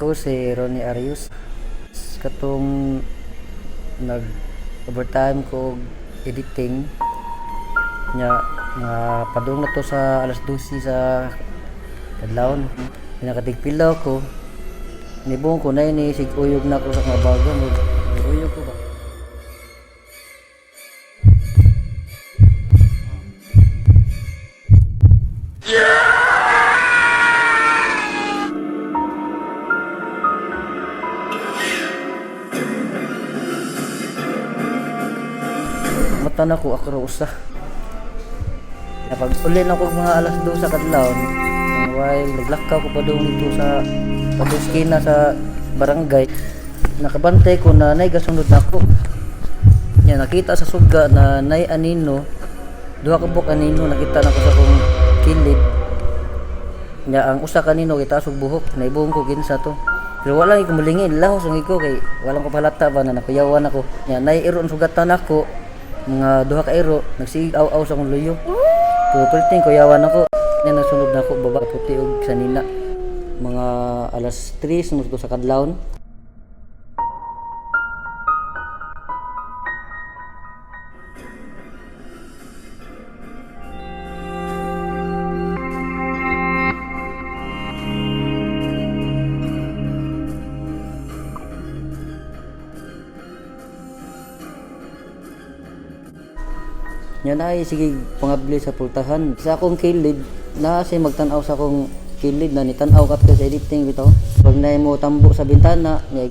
Ako si Ronnie Arius. Katong nag overtime ko og editing nya, nga padung na to sa alas 12 sa kadlawon. Pinakatigpilaw ko, nibong ko na ni sig uyog na ko sa mga baga, uyog ko ba. Mata na ko, ako ra usa. Kapag uli na ko mga alas 2 sa kadlawon, while naglakaw ko pa doon dito sa paduskina sa barangay, nakabantay ko na nay gasunod na ako. Nya nakita sa suga na nay anino, duha ka buok anino nakita nako sa akong kilid. Nya ang usa kanino kita og buhok, naibuong ko kinsa to. Pero wala ko mulingin, lahos ang ko kay walang ko palata ba na nakuyawan ako. Nya nay iro ang sugatan nako, mga duha ka iro, nagsigig aw-aw sa akong luyo. Pero perting kuyawan ako. Nya nasunod na ako baba puti og sanina. Mga alas 3 sunod ko sa kadlawon. Nya na ay sige pangabli sa pultahan. Sa akong kilid, na siya magtan-aw sa akong kilid na nitan-aw ka sa editing bitaw. Pag na mo tambo sa bintana, nya